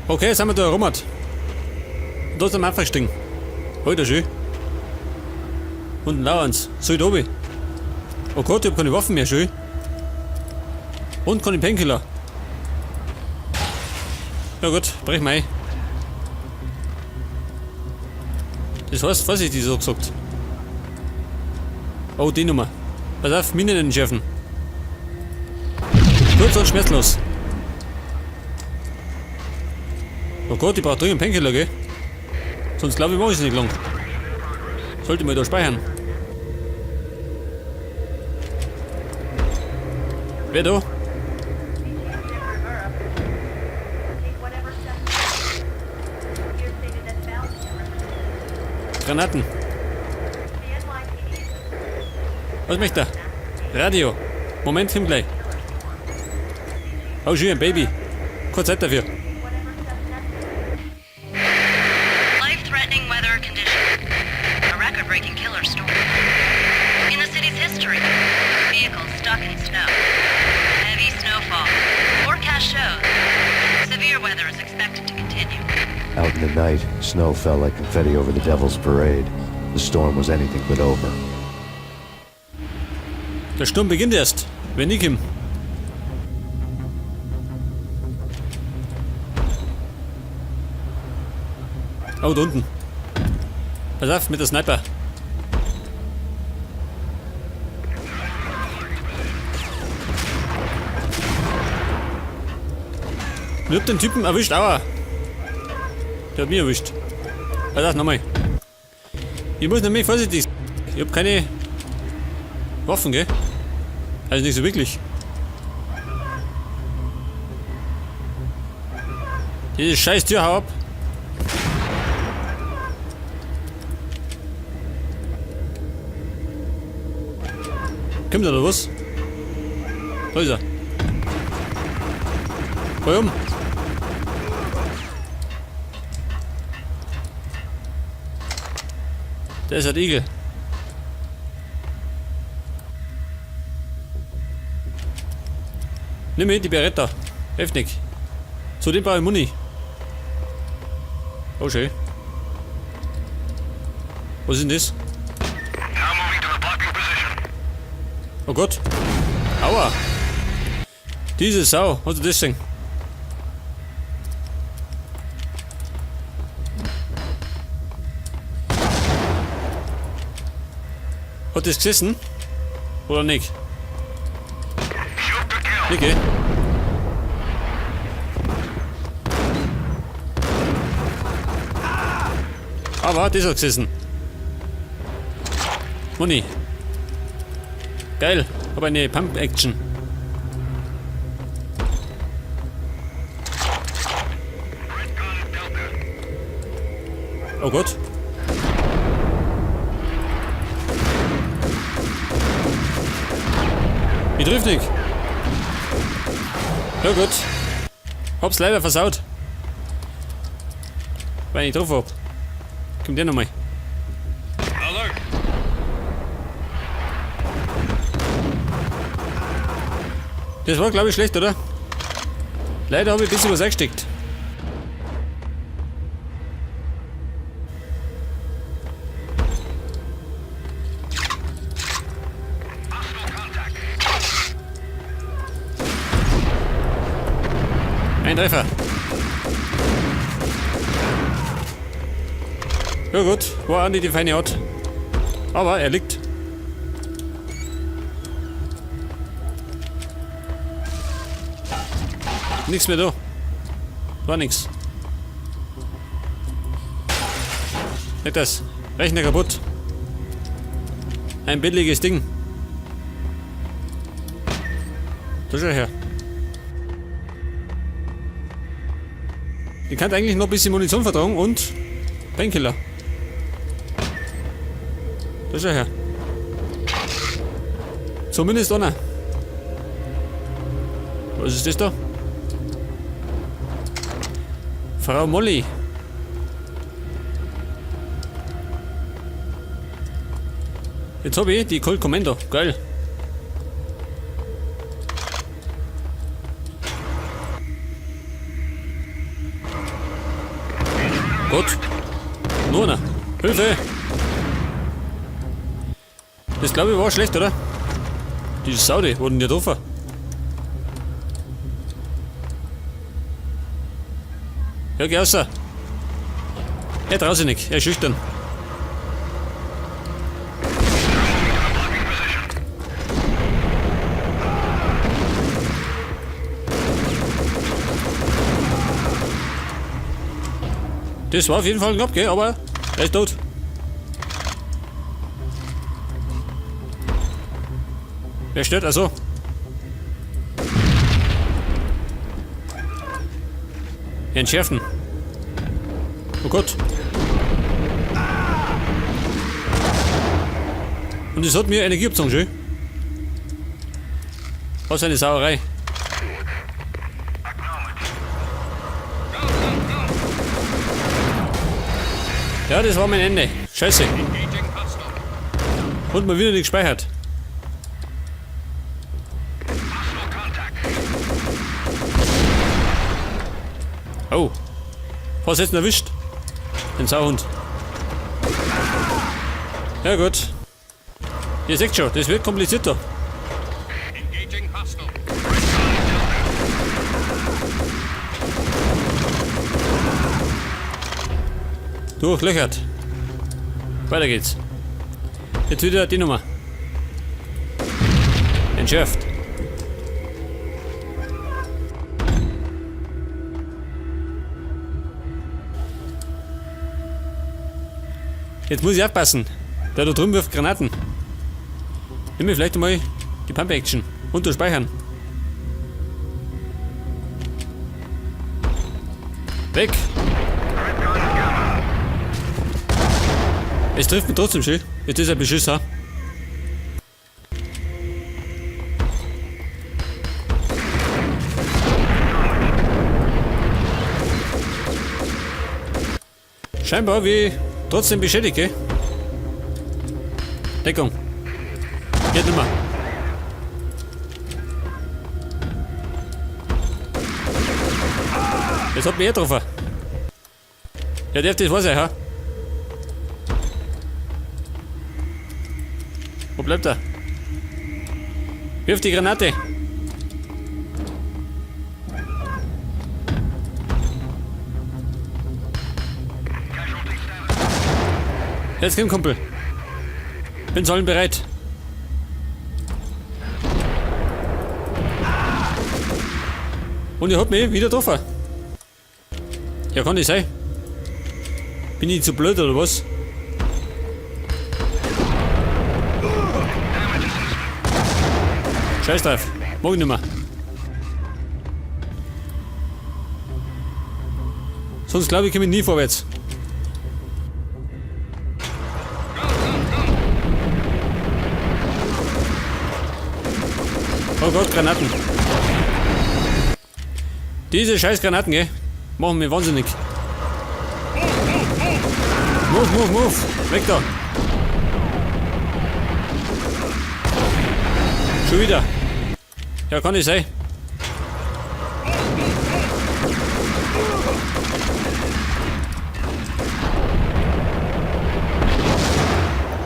Okay, jetzt sind wir da herum. Und da ist am Anfang gestiegen. Alter, schön. Unten lauern's. Soll ich da oben? Oh Gott, ich hab keine Waffen mehr, schön. Und keine Painkiller. Ja gut, brech mal ein. Das heißt, vorsichtig so gesagt. Oh, die Nummer. Pass auf, Minen entschärfen. Kurz und schmerzlos. Oh Gott, ich brauch dringend Painkiller, gell? Sonst glaube ich, mach ich's nicht lang. Sollte mal da speichern. Wer da? Granaten. Was möchte er? Radio. Moment, komm gleich. Oh, schön, ein Baby. Keine Zeit dafür. Life-threatening weather condition. A record-breaking killer storm. In the city's history, vehicles stuck in snow. Heavy snowfall. Forecast shows severe weather is expected to continue. Out in the night, snow fell like confetti over the Devil's Parade. The storm was anything but over. Der Sturm beginnt erst, wenn ich komm. Oh, da unten. Pass auf, mit der Sniper. Ich hab den Typen erwischt, aua. Der hat mich erwischt. Pass auf, nochmal. Ich muss nämlich vorsichtig sein. Ich hab keine Waffen, gell? Also nicht so wirklich. Diese scheiß Tür, hau ab. Kommt da noch was? Da ist er. Fahr um. Der ist ein Igel. Nimm mit die Beretta. Hilft nicht. Zu dem brauche ich Muni. Oh schön. Was ist denn das? Oh Gott. Aua. Diese Sau. Was ist das denn? Hat das gesessen? Oder nicht? Nicht, gell? Aber das hat gesessen. Money. Geil. Hab eine Pump-Action. Oh Gott. Ich triff nicht. Ja gut. Hab's leider versaut. Weil ich drauf hab. Kommt der nochmal. Das war, glaub ich, schlecht, oder? Leider hab ich ein bisschen was eingesteckt. Ein Treffer. Ja gut, war auch nicht die feine Art. Aber er liegt. Nix mehr da. War nix. Nicht das. Rechner kaputt. Ein billiges Ding. Da schau her. Ich kann eigentlich noch ein bisschen Munition vertragen und Painkiller. Da schau her. Zumindest einer. Was ist das da? Frau Molly. Jetzt hab ich die Colt Commando. Geil. Gott. Nur einer. Hilfe! Das glaube ich war schlecht, oder? Die Sau, die wurden getroffen. Ja, geh raus. Er traut sich nicht, er ist schüchtern. Das war auf jeden Fall knapp, gell? Aber er ist tot. Wer stört? Also. Entschärfen. Oh Gott. Und es hat mir Energie abgezogen, schön. Was eine Sauerei. Ja, das war mein Ende. Scheiße. Und mal wieder nicht gespeichert. Oh. Was jetzt erwischt? Den Sauhund. Ja gut. Ihr seht schon, das wird komplizierter. Durchlöchert. Weiter geht's. Jetzt wieder die Nummer. Entschärft. Jetzt muss ich aufpassen. Der da drüben wirft Granaten. Nimm mir vielleicht einmal die Pump Action. Und speichern. Weg! Es trifft mich trotzdem schön. Jetzt ist ein Beschiss, ha? Scheinbar wie trotzdem beschädigt, gell? Deckung. Geht nicht mehr. Jetzt hat mich eh getroffen. Ja, darf das wahr sein, ha? Wo bleibt er? Wirf die Granate! Jetzt komm, Kumpel. Bin sollen bereit. Und ich hab mich wieder getroffen. Ja, kann nicht sein. Bin ich zu blöd oder was? Scheiß drauf. Mag ich nicht mehr. Sonst glaube ich, komme ich nie vorwärts. Oh Gott, Granaten. Diese scheiß Granaten, gell? Machen mich wahnsinnig. Move, move, move. Weg da. Schon wieder. Ja, kann nicht sein.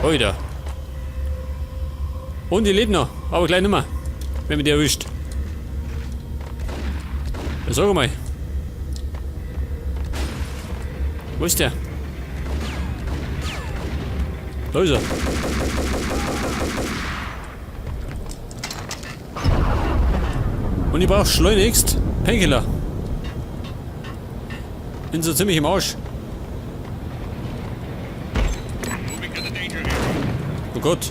Alter. Und die lebt noch, aber gleich nimmer, wenn man die erwischt. Ja, sag mal. Wo ist der? Da ist er. Und ich brauch schleunigst Painkiller. Bin so ziemlich im Arsch. Oh Gott.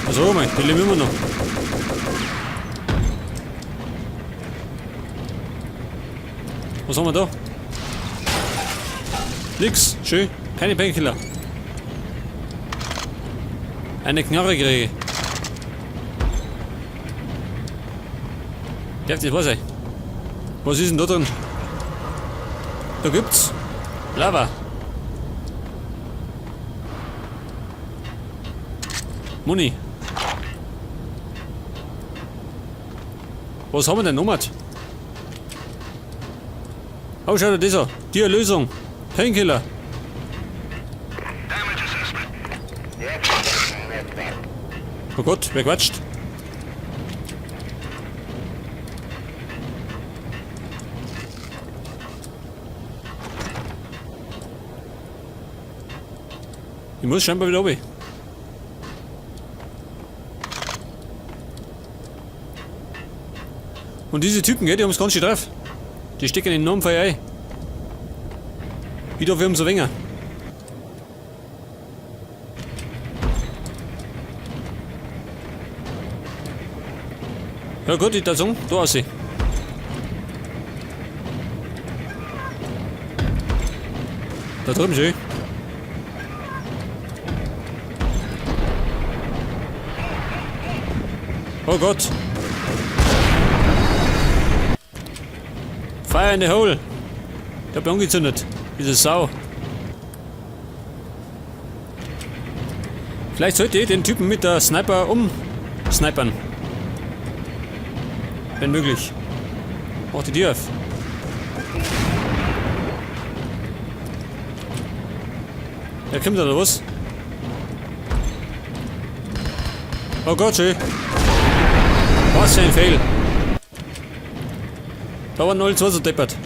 Also, mal, die leben immer noch. Was haben wir da? Nix, schön. Keine Painkiller. Eine Knarre kriege ich. Darf das wahr sein? Was ist denn da drin? Da gibt's Lava. Muni. Was haben wir denn nochmal? Oh, schau dir das an. Die Erlösung. Painkiller. Oh Gott, wer quatscht? Ich muss scheinbar wieder runter. Und diese Typen, gell, die haben's ganz schön drauf. Die stecken enorm Feuer ein. Ich darf umso weniger. Ja gut, ich darf sagen, da aussehen. Da drüben schön. Oh Gott. Fire in the hole. Ich hab mich angezündet. Diese Sau. Vielleicht sollte ich den Typen mit der Sniper umsnipern. Wenn möglich. Mach die Tür auf. Der kommt oder was? Oh Gott, schön. Was für ein Fail. Da waren 0,2 so deppert.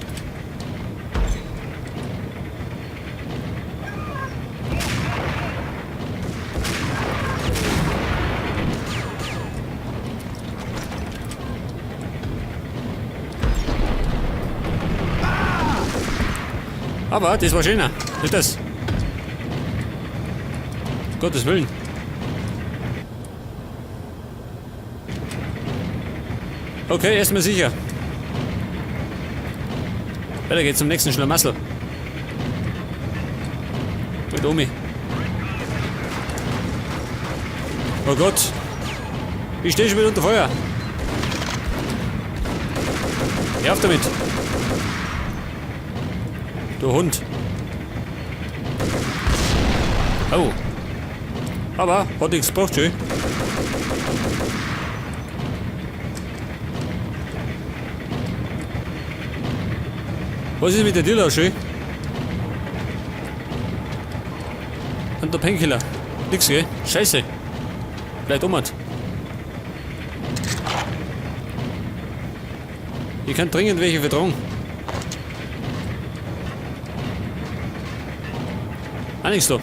Aber das war schöner. Nicht das? Um Gottes Willen. Okay, erstmal sicher. Weiter geht's zum nächsten Schlamassel. Mit Omi. Oh Gott. Ich stehe schon wieder unter Feuer. Hör auf damit. Du Hund. Oh. Aber hat nichts gebracht, schön. Was ist mit der Tür da, schön? Und der Painkiller. Nix, gell? Scheiße. Vielleicht um. Ich kann dringend welche vertragen. Auch nichts da.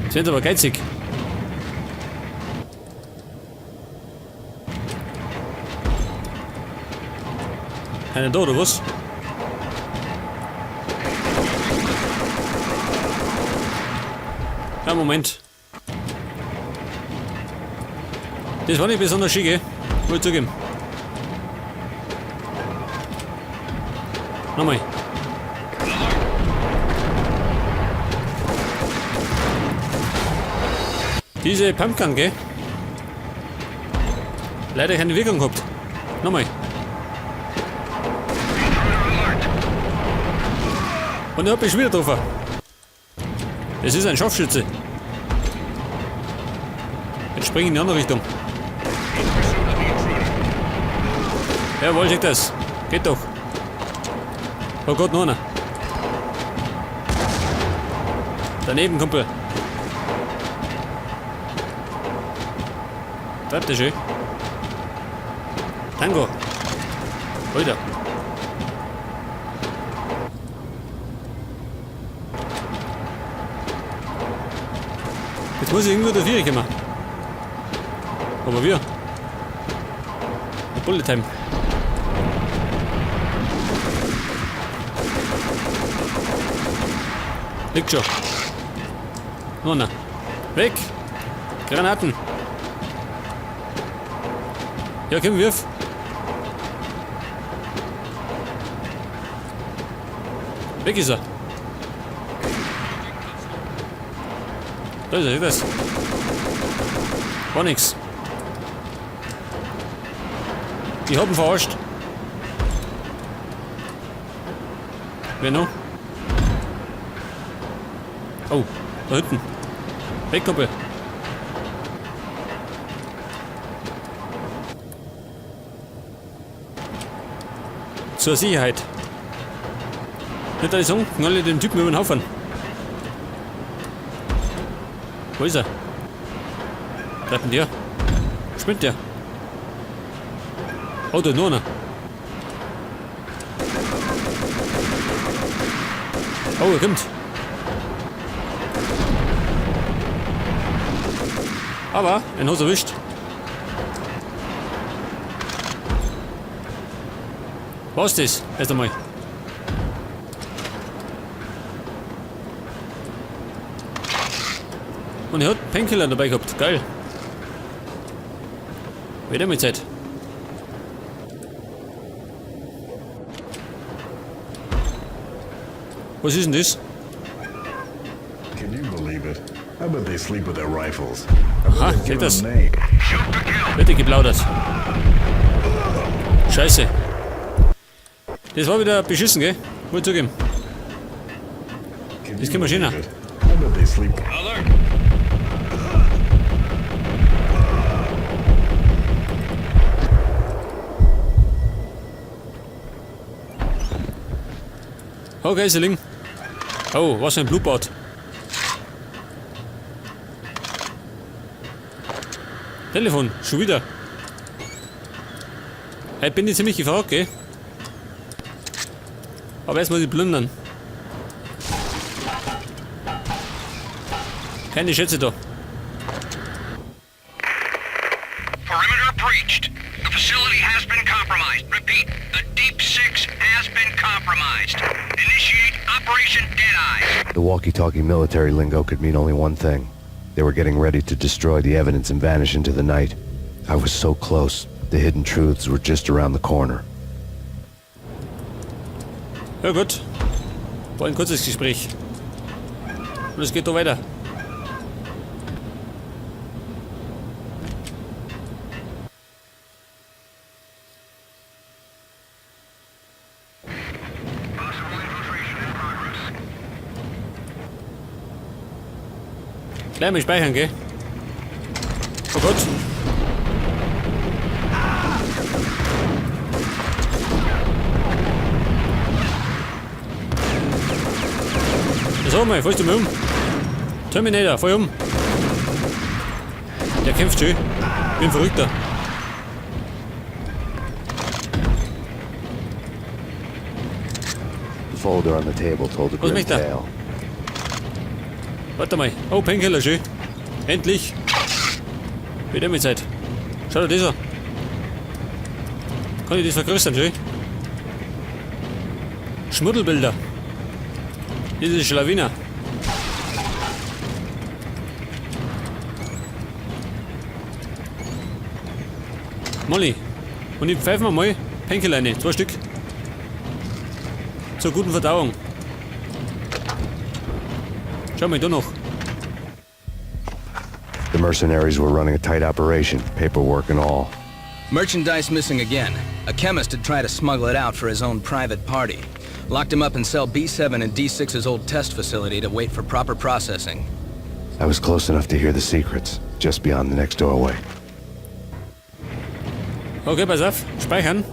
Sind aber geizig. Einer da, oder was? Ja, Moment. Das war nicht besonders schick, gell? Muss ich zugeben. Nochmal. Diese Pumpgun, gell? Leider keine Wirkung gehabt. Nochmal. Und ich hab mich schon wieder getroffen. Es ist ein Scharfschütze. Jetzt spring ich in die andere Richtung. Jawohl, check das. Geht doch. Oh Gott, noch einer. Daneben, Kumpel. Bleibt der schön. Tango. Alter. Jetzt muss ich irgendwo da vier kommen. Aber wir. Bullet Time. Liegt schon. Noch einer. Weg! Granaten! Ja, komm, wirf! Weg ist er! Da ist er, das. War nix. Ich hab ihn verarscht. Wer noch? Oh, da hinten. Weg, Kumpel. Zur Sicherheit. Nicht, dass ich sagen, knall ich den Typen über den Haufen. Wo ist er? Bleibt denn der? Spinnt der? Oh, da ist noch einer. Oh, er kommt. Aber, einen hat's erwischt. Was das? Erst einmal. Und er hat Painkiller dabei gehabt. Geil. Wieder mit Zeit. Was ist denn das? Can you believe it? I bet they sleep with their rifles. Aha, geht das? Bitte geplaudert. Scheiße. Das war wieder beschissen, gell? Muss ich zugeben. Can Das you können wir schöner. believe it? I bet they sleep. Okay, ist liegen. Oh, was für ein Blutbad. Telefon, schon wieder. Heute bin ich ziemlich gefragt, gell? Aber erstmal die plündern. Keine Schätze da. Perimeter breached. The facility has been compromised. Repeat, the Deep Six has been compromised. Initiate Operation Deadeye. The walkie-talkie military lingo could mean only one thing. They were getting ready to destroy the evidence and vanish into the night. I was so close. The hidden truths were just around the corner. Ja gut. War ein kurzes Gespräch. Und es geht doch weiter. Gleich mal speichern, gell? Oh Gott. So mal, fallst du mal um. Terminator, fall um. Der kämpft schön. Wie ein Verrückter. The folder on the table told a Was grim möchte er? tale. Warte mal. Oh, Painkiller, schön. Endlich. Wieder mit Zeit. Schau dir das an. Kann ich das vergrößern, schön? Schmuddelbilder. Das ist Schlawiner. Molly. Und ich pfeife mir mal Painkiller rein. 2 Stück. Zur guten Verdauung. Schau mal, da noch. The mercenaries were running a tight operation, paperwork and all. Merchandise missing again. A chemist had tried to smuggle it out for his own private party. Locked him up in cell B7 in D6's old test facility to wait for proper processing. I was close enough to hear the secrets, just beyond the next doorway. Okay, pass auf. Speichern.